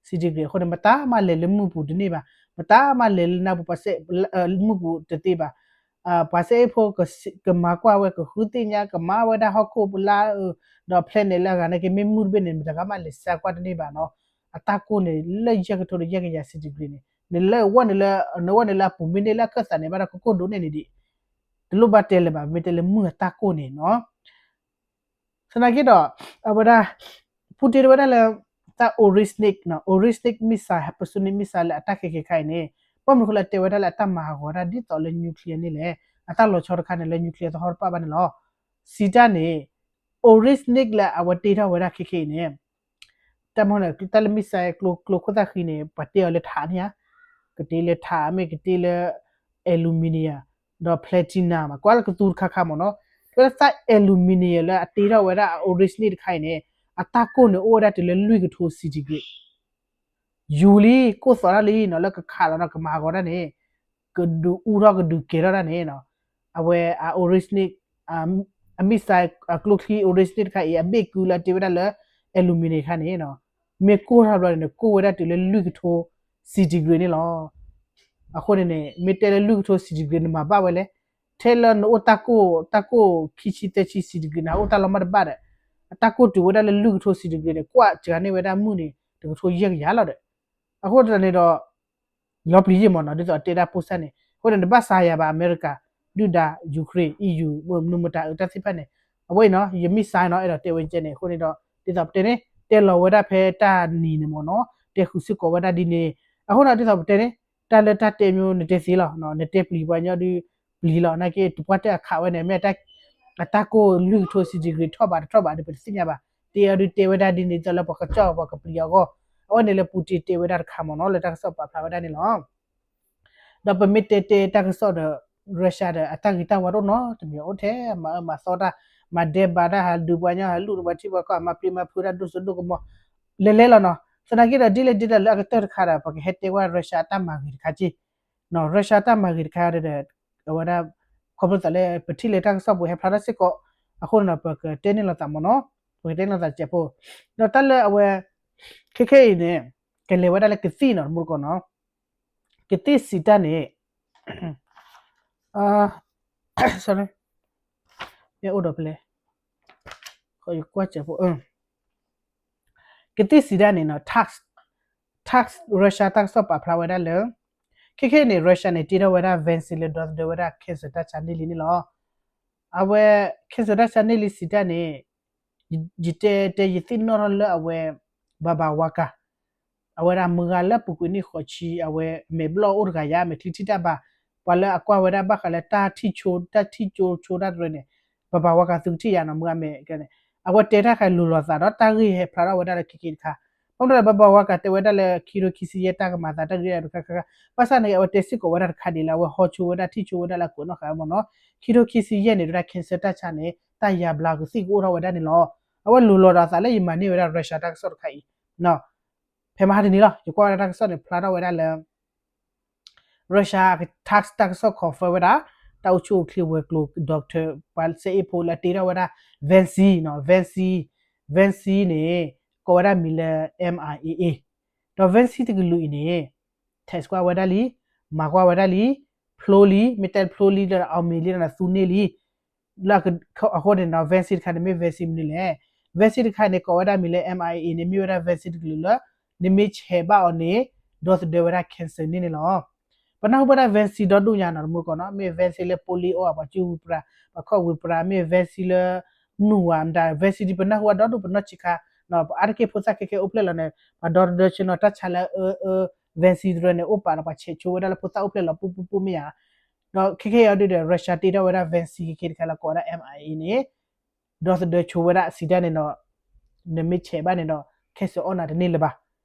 centigrade အဃိန့ၣ် မတၤမးလဲၤလၢမုၢ်ပူၤတန့ၢ်ဘၣ်, မတၤမးလဲၤလၢနၢ်ပူၤ ပှၤစဲ မုၢ်ပူၤတသ့ဘၣ်, ပှၤစဲအ့ၣ်ဖိ ကမၤကွၢ်ဝဲ ကဃုသ့ၣ်ညါ ကမၤဝဲဒၣ်ဟီၣ်ခိၣ်ပလါအၢ, ဒီး planet လၢအဂၤနာ်က့ မ့ၢ်မုၢ်တဘ့ၣ်န့ၣ် မတၤဂၤမးလဲၤစါကွၢ်တန့ၢ်ဘၣ်နီၤ, အတၢ်ကိၢ်န့ၣ် လၢယဲၢ်ကထိဒီးယဲၢ်ကယၤ centigrade န့ၣ် နလဲၤဝဲန့ၣ်လၢ နဝဲန့ၣ်လၢအပူၤမ့ၢ်န့ၢ်လၢအခၢၣ်သးန့ၣ် ဘၣ်ဒီးကကိၢ်ဒိၣ်န့ၢ်န့ၣ်ဒံး, တလိၣ်ဘၣ်တဲလၢၤဘၣ် မ့ၢ်တဲလၢမုၢ်အတၢ်ကိၢ်န့ၣ်နီၤ. သနာ်က့ဒီး အဝဲဒၣ် Putin တဲဝဲဒၣ်လၢ တၢ် Orishnik, Orishnik missile, hypersonic missile လၢအတၢ်ခဲခဲခါအံၤန့ၣ် ဘၣ်မနုၤဃိလၢတဲဝဲဒၣ်လၢအတၢ်မၤဟးဂီၤတၢ်ဒ်သိးလၢ nuclear န့ၣ်လဲၣ်, အတၢ်လီၤဆီတခါန့ၣ်လၢ nuclear သဟီၣ်တပၣ်ဘၣ်န့ၣ်လီၤ. စံးတၢ်န့ၣ် Orishnik လၢအဝဲတ့ထီၣ်ဝဲဒၣ်ခဲခဲအံၤန့ၣ် တၢ်မ့ၢ်န့ၣ် တၢ်လၢ missile ကျိ ကျိခိၣ်သၣ်ဃံန့ၣ် ပှၤတ့အီၤလၢထးန့ၣ်ဧါ, ကတ့လၢထး မ့ၢ်ကတ့လၢ aluminium ဒီး platinum မး ကွၢ်လၢကသူတခါခါမ့ၢ်နီၤ, တၢ်လၢ aluminium လၢအတ့ထီၣ်ဝဲဒၣ်အ Orishnik တခါအံၤန့ၣ် အတၢ်ကိၢ်န့ၣ်အိၣ်ဝဲဒၣ်တုၤလၢလွံၢ်ကထိ centigrade ယူၤလံ ကိၢ်သီၣ်တၢ်လံနီၤ လၢကခးလီၤဒီးကမၤဟးဂီၤတၢ်န့ၣ် ကဒုးအူထီၣ်ကဒုးကဲၤထီၣ်တၢ်န့ၣ်နီၤ, အဝဲအ Orishnik အ missile အကျိချံ Orishnik တခါအံၤ အဘ့ၣ်ကုလၢ တ့ဝဲဒၣ်လၢ aluminium တခါန့ၣ်နီၤ, မ့ၢ်ကိၢ်ထီၣ်ဘျီန့ၣ် ကိၢ်ဝဲဒၣ်တုၤလၢလွံၢ်ကထိ centigrade န့ၣ်လီၤ. အဃိန့ၣ်န့ၣ် မ့ၢ်တဲလၢလွံၢ်ကထိ centigrade နမၤဘၣ်ဝဲလဲၣ်, ထဲလၢနအိၣ်တၢ်ကိၢ် တၢ်ကိၢ်ခံဆံသၢဆံ centigrade န့ၣ် ဟးအိၣ်တၢ်လီၢ်မးတဘၣ်ဒီး အတၢ်ကိၢ်တုၤဝဲဒၣ်လၢလွံၢ်ကထိ centigrade န့ၣ် ကွၢ်စှၤန့ၢ်ဝဲဒၣ်မုၢ်န့ၣ် တကထိယဲၢ်ကယၤလီၤဒီး အဃိတၢ်န့ၣ်ဒီး လီၤပျံၤယံာ်မ့ၢ်နီၤ ဒ်သိးအတဲဒၣ်ပိၢ်စၢ်န့ၣ် အဃိန့ၣ် နဘၣ်စါယၤဘၣ် အမဲရကၤ ဒုၣ်ဒါ Ukraine EU မနုၤမတၤအတၢ်သ့ၣ်တဖၣ်န့ၣ် အဝဲအံၤနီၤ ယမ့ၢ်စါနီၤ အဲၣ်ဒိးတဲဝဲကဲန့ၣ် အဃိန့ၣ်ဒီး ဒ်သိးပတဲန့ၣ် တဲလီၤဝဲဒၣ်ဖဲတၢ်နံၤန့ၣ်မ့ၢ်နီၤ တဲဃုာ်စ့ၢ်ကီးဝဲဒၣ်ဒ်န့ၣ် အဃိန့ၣ် ဒ်သိးပတဲန့ၣ် တၢ်လၢတၢ်တဲမ့ၢ်နတဲသ့လီၤ နတဲပျံၤပှၤကညီဒုး ပျံၤလီၤ နာ်က့ တပှၢ်တၢၢ်အခးဝဲန့ၣ် မ့ၢ် အတၢ်ကိၢ်လွံၢ်ကထိ centigrade ထီၣ်ဘးတထီၣ်ဘးဒီး ပတသ့ၣ်ညါဘၣ် တဲအီၤဒုးတဲဝဲဒၣ်ဒ်န့ၣ် ဒ်သိးလၢပှၤကစီၣ်ပှၤကပျံၤအဂီၢ် အဝဲန့ၣ်လၢ Putin တဲဝဲဒၣ်တခါမ့ၢ်နီၤ လၢတၢ်ကစီၣ်ပာ်ဖျါဝဲဒၣ်န့ၣ်လီၤ. ဒီးပမ့ၢ်တဲတဲတၢ်ကစီၣ်ဒီး Russia ဒီး အတၢ်ဂ့ၤတၢ်ဝါတအိၣ်နီတမံၤ အိၣ်ထဲမၤအၢမၤသီတၢ် မၤဒဲးဘးတၢ် ဟးဒုးပှၤကညီ ဟးလူၢ်ပှၤထံပှၤကီၢ် မၤပျံၤမၤဖုးတၢ်ဒိၣ်စိဒိၣ်ကမီၤ လဲၤလဲၤလီၤနီၤ သနာ်က့ဒီး ဒ်လဲၣ်ဒ်လဲၣ်လၢအကတၢၢ်တခါဒီး ပကဟဲတဲကွၢ် Russia အတၢ်မၤဂ့ၤတခါက့ Russia အတၢ်မၤဂ့ၤတခါဒီး အဝဲဒၣ် ခီဖျိသးလၢပထံၣ်လၢတၢ်ကစီၣ်ပူၤဟဲဖျါထီၣ်စ့ၢ်ကီး, အဃိန့ၣ်ဒီး ပကတဲန့ၢ်လိာ်သးမ့ၢ်နီၤ, ပကတဲန့ၢ်လိာ်သးစဲးဖိ, ဒီးတၢ်လၢအဝဲ ခဲခဲအံၤန့ၣ် ကလဲၤဝဲဒၣ်လၢကသံၣ်နီၤ တမူတကိးနီၤ, ကသံၣ်စံးတၢ်န့ၣ် sorry, မ့ၢ်အိၣ်ဒီးပလဲၤ, ယကွၢ်စဲးဖိ, ကသံၣ်စံးတၢ်န့ၣ်နီၤ tass, tass Russia တၢ်ကစီၣ်ပာ်ဖျါဝဲဒၣ်လၢ ခဲခဲအံၤန့ၣ် Russia န့ၣ် တ့ထီၣ်ဝဲဒၣ် vaccine လၢဒီသဒၢဝဲဒၣ် cancer တၢ်ဆါန့ၢ်လံန့ၣ်လီၤ. အဝဲ cancer တၢ်ဆါန့ၢ်လံစံးတၢ်န့ၣ် ယတဲတဲယသ့ၣ်နီၣ်ထီၣ်လၢအဝဲ ဘၤဘၤဝါကၤ အဝဲဒၣ်မုၢ်ဂၤလၢပူၤကွံာ်နံၣ်ဃိးဆံ အဝဲမဲာ်ဘျီၣ်အိၣ်တဂၤယါ မဲာ်ချံထံၣ်တၢ်ဘၣ်, ပှၤလၢအကွၢ်ဝဲဒၣ်ဘၣ်ဃးလၢတၢ်ထံၣ်ဆိ တၢ်ထံၣ်ကၠိဆိတၢ်တရၢန့ၣ်, ဘၤဘၤဝါကၤသုကထံၣ်ယါနီၤ မုၢ်ဂၤမဲာ်န့ၣ်, အဝဲတဲတၢ်ခါလိၤလိာ်သးဒီးတၢ်ဂ့ၢ်ဟဲဖျါထီၣ်ဝဲဒၣ်လၢခဲခဲတခါ, ဘၣ်မနုၤလၢဘၤဘၤဝါကၤတဲဝဲဒၣ်လၢခံထိခံဆံယဲၢ်တၢ်ကမၤသးတၢ်ဂ့ၢ်တခါခါခါ, ဘၣ်ဆၣ်န့ၣ် အဝဲတဲစ့ၢ်ကီးဝဲဒၣ်တခါဒ်လဲၣ် အဝဲဟီဆိဝဲဒၣ်ထံၣ်ဆိဝဲဒၣ်လၢအခိၣ်နီၣ်ဃာ်မ့ၢ်နီၤ, ခံထိခံဆံယဲၢ်န့ၣ် ဒၣ် cancer တၢ်ဆါန့ၣ် တၢ်ယါဘျါကသံၣ်ကအိၣ်ထီၣ်ဝဲဒၣ်န့ၣ်လီၤ. အဝဲလိၤလိာ်ဒီးသးလၢယမၤန့ၢ်ဝဲဒၣ် Russia တၢ်ကစီၣ်တခါအံၤ ဖဲမဟါတနံၤလီၤ ယကွၢ်ဝဲဒၣ်တၢ်ကစီၣ်န့ၣ် ဖျါထီၣ်ဝဲဒၣ်လၢ Russia tass တၢ်ကစီၣ် confirm ဝဲဒၣ် တၢ်အိၣ်ဆူၣ်အိၣ်ချ့ဝဲၤကျိၤ doctor ပှၤစဲအ့ၣ်ဖိလၢတ့ထီၣ်ဝဲဒၣ် vaccine နီၤ vaccine, vaccine န့ၣ် ကိးဝဲဒၣ်မံၤလၢ M I A A, ဒီး vaccine တကလုာ်အံၤန့ၣ် test ကွၢ်ဝဲဒၣ်လံ, မၤကွၢ်ဝဲဒၣ်လံ, ဖျိလံ, မ့ၢ်တဲဖျိလံလၢ အောင်မြင်လံဒီး သူန့ၢ်လံ လၢအဃိန့ၣ်နီၤ vaccine တခါန့ၣ်မ့ၢ် vaccine မနုၤလဲၣ်. vaccine တခါန့ၣ် ကိးဝဲဒၣ်မံၤလၢ M I A A န့ၣ် မ့ၢ်ဝဲဒၣ် vaccine တကလုာ်လၢ နမ့ၢ်ဆဲးဘၣ်အီၤန့ၣ် ဒီသဒၢဝဲဒၣ် cancer န့ၣ်န့ၣ်လီၤ. ပနၢ်ဟူဘၣ်ဒၣ် vaccine ဒီဒူၣ်ညါနီၤ တမူတကိးနီၤ, မ့ၢ် vaccine လၢ polio အီၤ ပှၤစုဝံၤပြၤ ပှၤခီၣ်ဝံၤပြၤ, မ့ၢ် vaccine လၢ နူၤဝါမတၤ vaccine ဒ်ပနၢ်ဟူဘၣ်ဒီဒူၣ်ပနီၢ်ဆံးခါ, အါတက့ၢ်ဖိသၣ်ခဲခဲအိၣ်ဖျဲၣ်လီၤန့ၣ် ပှၤဒီသဒၢဆိနီၤ တၢ်ဆါလၢအအၢ vaccine တရၢန့ၣ် အိၣ်ပာ်ဒီးပှၤဆဲးဆိဝဲဒၣ်လၢဖိသၣ်အိၣ်ဖျဲၣ်လီၤပူပူပူမ့ၢ်ဧါ ဒီးခဲခဲအံၤဒ်ဒီး Russia တ့ထီၣ်ဝဲဒၣ် vaccine ခဲခဲတခါလၢကိးဝဲဒၣ် M I A န့ၣ် ဒီသဒၢဆိဝဲဒၣ်စံးတၢ်န့ၣ်ဒီး နမ့ၢ်ဆဲးဘၣ်န့ၣ်ဒီး cancer အီၣ်နၤတန့ၢ်လၢၤဘၣ်.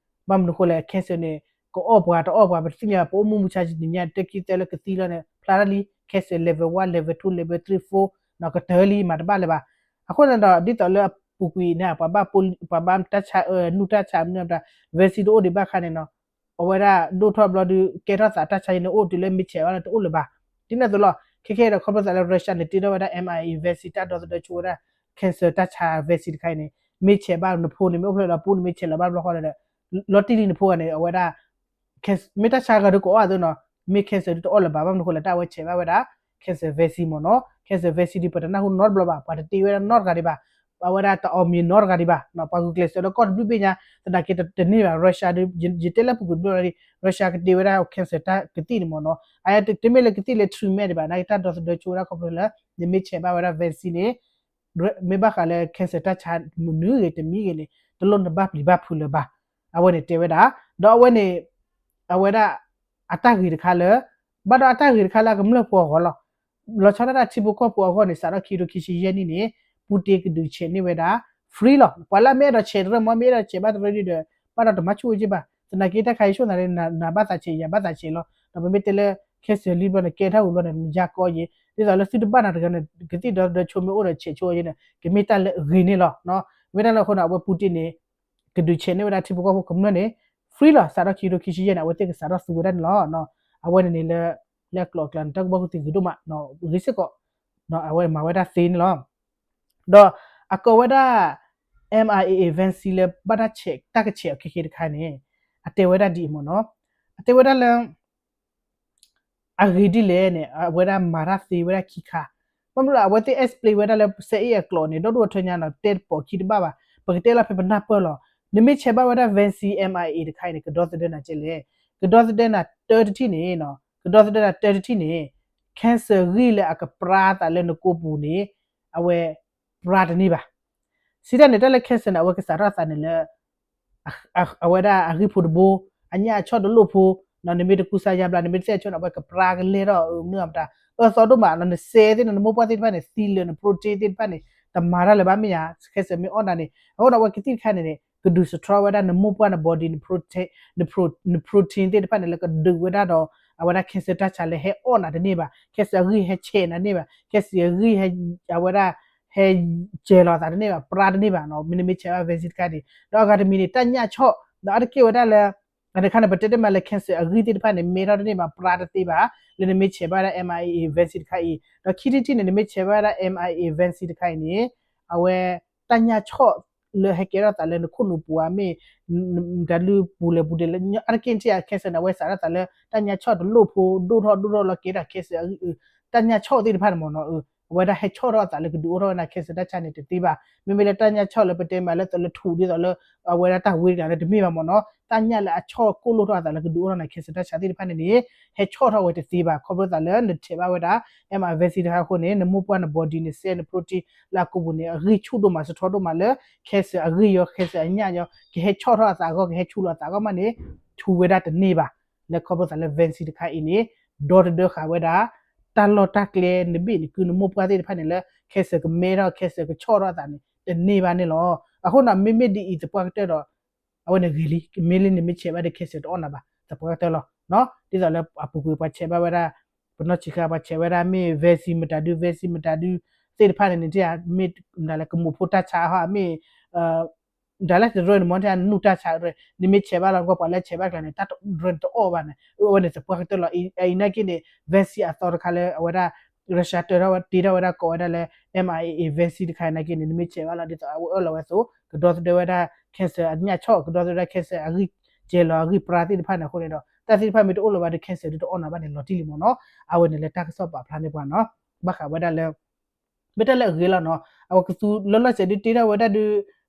ဘၣ်မနုၤဃိလဲၣ် cancer န့ၣ် ကအီၣ်ပှၤတအီၣ်ပှၤ ပတသ့ၣ်ညါ ပအိၣ်မူမုၢ်ဆါတနံၤညါ တၢခံသၢလၢကသံလီၤန့ၣ် ဖျါထီၣ်လံ cancer level one, level two, level three, four နီၤ ကတၢၢ်လံ မၤတဘၣ်လၢၤဘၣ်. အဃိန့ၣ်ဒီး ဒ်သိးလၢအပူၤကွံာ်န့ၣ် ပှၤဘၣ်တၢ်ဆါအၢ နူၢ်တၢ်ဆါမနုၤ vaccine တအိၣ်ဒံးဘၣ်အခါန့ၣ်နီၤ အဝဲဒၣ်ဒိၣ်ထီၣ်ဘျီဒီး ကဲထီၣ်သးတၢ်ဆါအံၤန့ၣ် အိၣ်တုၤလၢမ့ၢ်ဆဲးဘၣ်လၢတအိၣ်လၢၤဘၣ်. ဒ်န့ၣ်အသိးလီၤ ခဲခဲဒီးခီဖျိသးလၢ Russia န့ၣ် တ့ထီၣ်ဝဲဒၣ် M I A vaccine တၢ်ဒီသဒၢဆိဝဲဒၣ် cancer တၢ်ဆါ vaccine တခါအံၤန့ၣ် မ့ၢ်ဆဲးဘၣ်နဖိန့ၣ် မ့ၢ်အိၣ်ဖျဲၣ်လီၤပူန့ၣ် မ့ၢ်ဆဲးလီၤဘၣ်ဘျီဃီဒီး လီၤတံၢ်လံနဖိဂၤန့ၣ် အဝဲဒၣ် မ့ၢ်တၢ်ဆါဂၤဒုးကအီၣ်အသိးနီၤ မ့ၢ် cancer ဒုးတအီၣ်လၢၤဘၣ် ဘၣ်မနုၤဃိလဲၣ် တၢ်အဝဲဆဲးဘၣ်ဝဲဒၣ် cancer vaccine မ့ၢ်နီၤ cancer vaccine ဒုးပတနၢ်ဟူနီတဘျီဘၣ် ပှၤတတ့ဝဲဒၣ်နီတဂၤဒံးဘၣ် အဝဲဒၣ်တအီၣ်မ့ၤနီတဂၤဒံးဘၣ် ပှၤဂုာ်ကျဲးစၢးလၢကီၢ်တဘျုးဘ့ၣ်ညါ သနာ်က့တန့ၢ်ဘၣ် Russia ဒုး ယတဲလၢပူၤကွံာ်တဘျီလီၤ Russia ကတ့ဝဲဒၣ် cancer တၢ်ကသံၣ်န့ၣ်မ့ၢ်နီၤ အတမ့ၢ်လၢကသံၣ်လၢ treatment ဒံးဘၣ် နာ်က့တၢ်ဒီသဒၢဆိဝဲဒၣ်ခီဖျိလၢ နမ့ၢ်ဆဲးဘၣ်ဝဲဒၣ် vaccine န့ၣ် မ့ၢ်ဘၣ်ဃးလၢ cancer တၢ်ဆါမနုၤဂ့ၤတမံၤဂ့ၤန့ၣ် တလိၣ်နဘၣ်ပျံၤဘၣ်ဖုးလၢၤဘၣ် အဝဲန့ၣ်တဲဝဲဒၣ် ဒီးအဝဲန့ၣ် အဝဲဒၣ် အတၢ်ဂ့ၤတခါလၢ ဘၣ်ဒီးအတၢ်ဂ့ၤတခါလၢအကမျၢၢ်ဖိအဂီၢ်လီၤ လီၤဆီဒၣ်တၢ်ထံဖိကီၢ်ဖိအဂီၢ်န့ၣ် စးထီၣ်ခံကထိခံဆံယဲၢ်နံၣ်န့ၣ် Putin ကဒုးဆဲးန့ၢ်ဝဲဒၣ် free လီၤ ပှၤလၢအမ့ၢ်အဲၣ်ဒိးဆဲးတရၢမ့ၢ် မ့ၢ်အဲၣ်ဒိးဆဲးဘၣ်တရၢဒ်ဒီး ဘၣ်ဒီးတမၤဆူၣ်ဝဲက့ဘၣ် သနာ်က့တၢ်ခါအံၤဆိၣ်သးန့ၣ် နဘၣ်သးဆဲး ယဘၣ်သးဆဲးလီၤ ဒီးပမ့ၢ်တဲလၢ cancer လံဘျီန့ၣ် ကဲထီၣ်ဝံၤဘျီန့ၣ် နယါကီယဲ ဒ်သိးလၢသုတဘၣ်နၤတဂၤန့ၣ် ကသံၣ်ဒီသဒၢဆိမ့ၢ်အိၣ်ဒီးဆဲးဆိယဲန့ၣ် ကမ့ၢ်တၢ်လၢအဂ့ၤန့ၣ်လီၤ မ့ၢ်တၢ်လၢအဃိန့ၣ် အဝဲ Putin န့ၣ် ကဒုးဆဲးန့ၢ်ဝဲဒၣ်ထံဖိကီၢ်ဖိကမျၢၢ်န့ၣ် free လီၤ စးထီၣ်ခံကထိခံဆံယဲၢ်န့ၣ် အဝဲသ့ၣ်ကစးထီၣ်သူဝဲဒၣ်န့ၣ်လီၤ အဝဲန့ၣ်န့ၣ်လၢ လၢအကျိၤအကျဲန့ၣ် တၢ်ကူၣ်ဘၣ်ကူၣ်သ့ဂ့ၤဒိၣ်မး ဂ့ၤစ့ၢ်ကီး အဝဲမၤဝဲဒၣ်သ့န့ၣ်လီၤ ဒီးအကိးဝဲဒၣ် M I A A vaccine လၢဘၣ်တၢ်ဆဲးတၢ်ကဆဲးအီၤခဲခဲတခါန့ၣ် အတဲဝဲဒၣ်ဒ်အံၤမ့ၢ်နီၤ အတဲဝဲဒၣ်လၢ အဂ့ၢ်ဒ်လဲၣ်န့ၣ် အဝဲဒၣ်မၤတၢ်သ့ဝဲဒၣ်ခံခါ ဘၣ်မနုၤလၢအဝဲသ့ၣ် explain ဝဲဒၣ်လၢ စဲအ့ၣ်အကျိာ်န့ၣ် ဒီဒိၣ်အထၢညါနီၤ တဲတပိာ်ခံတဘၣ်ဘၣ် ပကတဲလီၤဖဲပနၢ်ပၢၢ်လီၤ နမ့ၢ်ဆဲးဘၣ်ဝဲဒၣ် vaccine M I A တခါအံၤန့ၣ် ကဒီသဒၢနၤကဲလဲၣ် ကဒီသဒၢနၤတၢတထံၣ်န့ၣ် ကဒီသဒၢနၤတၢတထံၣ်န့ၣ် cancer ဂံၢ်လၢအကပြါသးလၢနကိာ်ပူၤန့ၣ် အဝဲပြါတန့ၢ်ဘၣ် စံးတၢ်န့ၣ် တၢ်လၢ cancer န့ၣ် အဝဲကစးထီၣ်သးန့ၣ်လၢ အဝဲဒၣ်အဂံၢ်ဖိတဘိ အညၣ်အဆီၣ်တလိၣ်ဖိ နမ့ၢ်တကူစါယါဘျါ နမ့ၢ်တသ့ၣ်ဆိန့ၣ် အဝဲကပြါကလဲၢ်ထီၣ်မနုၤအမတၤ အၢသီဒိၣ်မး နစဲသ့ၣ်န့ၣ် နမိၢ်ပှၢ်သ့ၣ်တဖၣ်န့ၣ် သံလၢာ်န protein သ့ၣ်တဖၣ်န့ၣ် တမၤတၢ်လၢၤဘၣ်မ့ၢ်ဧါ cancer မ့ၢ်အီၣ်နၤန့ၣ် အဃိန့ၣ် အဝဲကသံၣ်တခါန့ၣ်န့ၣ် ကဒုး destroy ဝဲဒၣ်နမိၢ်ပှၢ်န body န protein န protein သ့ၣ်တဖၣ်န့ၣ် လၢကဒုးဝဲဒၣ်ဒီး အဝဲဒၣ် cancer တၢ်ဆါလၢဟဲအီၣ်နၤတန့ၢ်ဘၣ် cancer အဂံၢ်ဟဲဆဲးနၤန့ၢ်ဘၣ် cancer အဂံၢ် အဝဲဒၣ် ဟဲကဲၤလီၤသးတန့ၢ်ဘၣ် ပြါတန့ၢ်ဘၣ်နီၤ မ့ၢ်နမ့ၢ်ဆဲးဘၣ် vaccine တခါန့ၣ် ဒီးအဂၤတမံၤန့ၣ် တၢ်ညၣ်ဆီၣ် ဒီးအါတက့ၢ်ဝဲဒၣ်လၢ တခါန့ၣ် ပတဲတ့ၢ်မးလၢ cancer အဂံၢ်သ့ၣ်တဖၣ်န့ၣ် မ့ၢ်ထီၣ်တန့ၢ်ဘၣ် ပြါတသ့ဘၣ် လၢနမ့ၢ်ဆဲးဘၣ်ဝဲဒၣ် M I A vaccine တခါအံၤ, ဒီးခံထံၣ်တထံၣ်န့ၣ် နမ့ၢ်ဆဲးဘၣ်ဝဲဒၣ် M I A vaccine တခါအံၤန့ၣ် အဝဲ တၢ်ညၣ်ဆီၣ်လၢဟဲကဲထီၣ်သးလၢနခိၣ်နူာ်ပူၤဧါ မ့ၢ် တၢ်လုၢ်ပူၤလဲၤပူၤဒဲးလၢ အါတက့ၢ်ထံၣ် cancer န့ၣ် အဝဲစးထီၣ်သးလၢ တၢ်ညၣ်ဆီၣ်တလိၣ်ဖိ ဒိၣ်ထီၣ်ဒိၣ်ထီၣ်လီၤကဲထီၣ် cancer တၢ်ညၣ်ဆီၣ်သ့ၣ်တဖၣ်န့ၣ်မ့ၢ်နီၤ အဝဲဒၣ်ဟဲဆီၣ်ထီၣ်အသးလၢကဒုးအိၣ်ထီၣ်ဝဲဒၣ် cancer တၢ်ဆါန့ၣ်တသ့ဘၣ်. မ့မ့ၢ်လၢတၢ်ညၣ်ဆီၣ်လၢပတဲမးလၢသးလၢထူးဒ်သိးလၢ အဝဲဒၣ်တၢ်ဝ့တဂၤလၢတမ့ၢ်ဘၣ်မ့ၢ်နီၤ တၢ်ညၣ်လၢအဆီၣ်ကိၢ်လိၣ်ထီၣ်အသးလၢကဒုးအိၣ်ထီၣ်နၤ cancer တၢ်ဆါသ့ၣ်တဖၣ်န့ၣ်န့ၣ် ဟဲဆီၣ်ထီၣ်ဝဲတသ့ဘၣ် ခီဖျိသးလၢနဆဲးဘၣ်ဝဲဒၣ် M I A vaccine တခါအဃိန့ၣ် နမိၢ်ပှၢ်န body န cell န protein လၢအကိာ်ပူၤန့ၣ် အဂံၢ်ဆူၣ်ဒိၣ်မးစထီဒိၣ်မးလၢ cancer အဂံၢ်ယီၤ cancer အညၣ်ယီၤ ကဟဲဆီၣ်ထီၣ်အသးအဂီၢ် ကဟဲဆူၣ်လီၤအသးအဂီၢ်မးန့ၣ် ထူးဝဲဒၣ်တန့ၢ်ဘၣ်. လၢခီဖျိသးလၢ vaccine တခါအံၤန့ၣ် ဒီသဒၢဃာ်ဝဲဒၣ် တၢ်လီၢ်တၢ်ကျဲနဘ့ၣ်နကုနမိၢ်ပှၢ်သ့ၣ်တဖၣ်န့ၣ်လၢ cancer ကမဲထီၣ် cancer ကဆီၣ်ထီၣ်အသးန့ၣ် တန့ၢ်ဘၣ်န့ၣ်လီၤ. အဃိန့ၣ် မ့မ့ၢ်ဒ်အံၤသပှၢ်ကတၢၢ်ဒီး အဝဲန့ၣ်ဂ့ၤလံ မ့ၢ်လၢနမ့ၢ်ဆဲးဘၣ်ဒီး cancer တအိၣ်နၤဘၣ် သပှၢ်ကတၢၢ်လီၤ. ဒ်သိးလၢအပူၤကွံာ်ပှၤဆဲးဘၣ်ဝဲဒၣ် ပနီၢ်ဆံးခါပှၤဆဲးဝဲဒၣ်မ့ၢ် vaccine မတၤဒု vaccine မတၤဒု သ့ၣ်တဖၣ်န့ၣ်န့ၣ် မ့ၢ်ဒၣ်လၢကမိၢ်ဖိတၢ်ဆါဟီ မ့ၢ် ဒ်လဲၣ်တရၢန့ၣ် မ့ၢ်တၢ်နူၢ်တၢ်ဆါရၢ နမ့ၢ်ဆဲးဘၣ်လီၤ ကွၢ်ပှၤလၢဆဲးဘၣ်ကျါန့ၣ် တၢ်ရၢန့ၣ်တအိၣ်ဘၣ်န့ၣ် အဝဲန့ၣ်သပှၢ်ကတၢၢ်လီၤ. အအံၤနာ်က့န့ၣ် vaccine အသီတခါလၢအဝဲဒၣ် Russia တၢထီၣ်ဝဲတ့ထီၣ်ဝဲဒၣ်ကိးဝဲဒၣ်လၢ M I A vaccine တခါနာ်က့န့ၣ် နမ့ၢ်ဆဲးဘၣ်လီၤ ဒ်သိးအဝဲအၢၣ်လီၤဝဲအသိး ကဒီသဒၢဝဲဒၣ် cancer အညၣ်ဆီၣ် ကဒီသဒၢဝဲဒၣ် cancer အဂံၢ်စဲၤလီၤအဂံၢ်ပြါသ့ၣ်တဖၣ်န့ၣ်အဃိန့ၣ်ဒီး တၢ်သ့ၣ်တဖၣ်မ့ၢ်တအိၣ်လၢၤဘၣ်ဒီး cancer ဒုတအိၣ်နၤဘၣ်န့ၣ် လီၤတံၢ်လံမ့ၢ်နီၤ. အဝဲန့ၣ်လၢတၢ်ကစီၣ်ပာ်ဖျါန့ၢ်ပှၤနီၤ ဘၣ်ဃးဝဲဒၣ်လၢ မ့ၢ်တၢ်လၢအဂ့ၤလီၤနီၤ အဝဲကသူလၢလီၢ်စဲးဒုတ့ထီၣ်ဝဲဒၣ်ဒု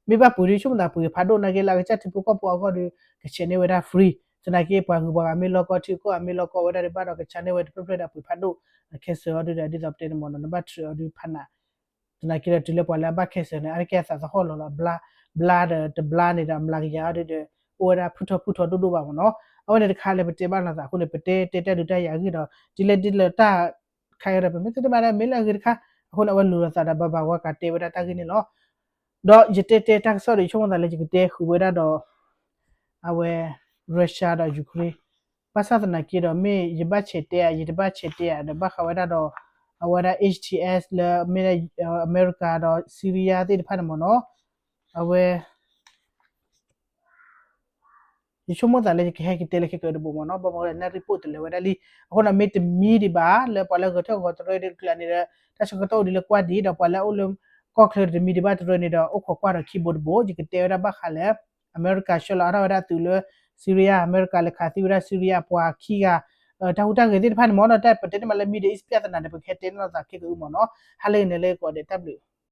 မ့ၢ်ဘၣ်ပှ့ၤဒုဆိကမိၣ်သးပှ့ၤဖးဒိၣ်နာ်က့လၢအကစၢ်ထံဖိကီၢ်ဖိအဂီၢ်ဒီး ကဆဲးန့ၢ်ဝဲဒၣ် free သနာ်က့ပှၤဂုၤပှၤဂၤမ့ၢ်လီၢ်ကီၢ်ထံကီၢ်အမ့ၢ်လီၢ်ကီၢ်ဝဲဒၣ်ဒီးဘၣ်ဒီးကဆါန့ၢ်ဝဲတဖျၢၣ်ဖျၢၣ်ဒီးအပှ့ၤဖးဒိၣ် cancer အီၤဒုဒီး ဒ်သိးပတဲန့ၣ်မ့ၢ်နီၤ နဘၣ်ထြၢးအီၤဒုဖးနး သနာ်က့ဒီးတုၤလၢပှၤလၢအဘၣ် cancer န့ၣ် အါတက့ၢ်အသးသဟီၣ်လီၤလီၤ ဘျါ ဘျါဒီးတဘျါန့ၣ်ဒီးအမျးကယၤအီၤဒုဒီး အိၣ်ဝဲဒၣ်ဖုၣ်ထီၣ်ဖုၣ်ထီၣ်ဒိၣ်ဒိၣ်ဘၣ်မ့ၢ်နီၤ. အဝဲန့ၣ်တခါလၢပတဲဘၣ်လိာ်သးအဃိန့ၣ် ပတဲတဲတၢ်ဒုးတၢ်ယၤအဂ့ၢ်ဒီး တုၤလၢဒ်လၢတၢ် ခါအံၤဒီး ပမ့ၢ်တဲတမံၤဒီး မ့ၢ်လၢအဂ့ၤတခါ အဃိန့ၣ် အဝဲလူၤလိာ်သးဒီး ဘၣ်ဘၣ်ဝါကးတဲဝဲဒၣ်တၢ်ဂ့ၢ်န့ၣ်လီၤ. ဒီးယတဲတဲတၢ်ကစီၣ်ဒီး ယဆိကမိၣ်သးလၢယကတဲဃုာ်ဝဲဒၣ်ဒီး အဝဲ Russia ဒီး Ukraine ဘၣ်ဆၣ်သနာ်က့ဒီး မ့ၢ်ယဘၣ်ဆဲးတဲဧါ ယတဘၣ်ဆဲးတဲဧါဒီး ဘၣ်ဃးဝဲဒၣ်ဒီး အဝဲဒၣ် H T S လၢမ့ၢ်ဒၣ် အမဲရကၤဒီး Syria သ့ၣ်တဖၣ်န့ၣ်မ့ၢ်နီၤ အဝဲ ယဆိကမိၣ်သးလၢယကဟဲကတဲလၢခဲကၢတဘိမ့ၢ်နီၤ ဘၣ်မနုၤလဲၣ် နၢ်ရံၣ်ပိၢ်တလၢာ်ဝဲဒၣ်လံ. အဃိန့ၣ် မ့ၢ်တမံဒံးဘၣ် လၢပှၤလၢဂဲၤထၢၣ်ဂီၤတရၢဒီးကျါန့ၣ်ဒီး တၢ်ဆၢကတီၢ်အိၣ်ဒံးလၢကွၢ်ဒံး ဒီးပှၤလၢအအိၣ်လၢကီၢ်ချၢတမံဒံးဘၣ် တရၢန့ၣ်ဒီး အိၣ်ခိးကွၢ်ဒီးခံဘိတဘိ ယကတဲဝဲဒၣ်ဘၣ်ဃးလၢ အမဲရကၤဆှၢလီၤအါထီၣ်ဝဲဒၣ်သုးလၢ Syria အမဲရကၤလဲၤခးသံဝဲဒၣ် Syria အပှၤခံဂၤ တၢ်ဟူးတၢ်ဂဲၤသ့ၣ်တဖၣ်န့ၣ်မ့ၢ်နီၤ တၢ်ပတဲန့ၣ်မးလၢ Middle East ပြဿနာန့ၣ် ပကဟဲတဲန့ၢ်လိာ်သးခဲကအုမ့ၢ်နီၤ ဟါလၢအဂ့ၤန့ၣ်လၢကိးဂၤဒဲးတၢ်ဘျုး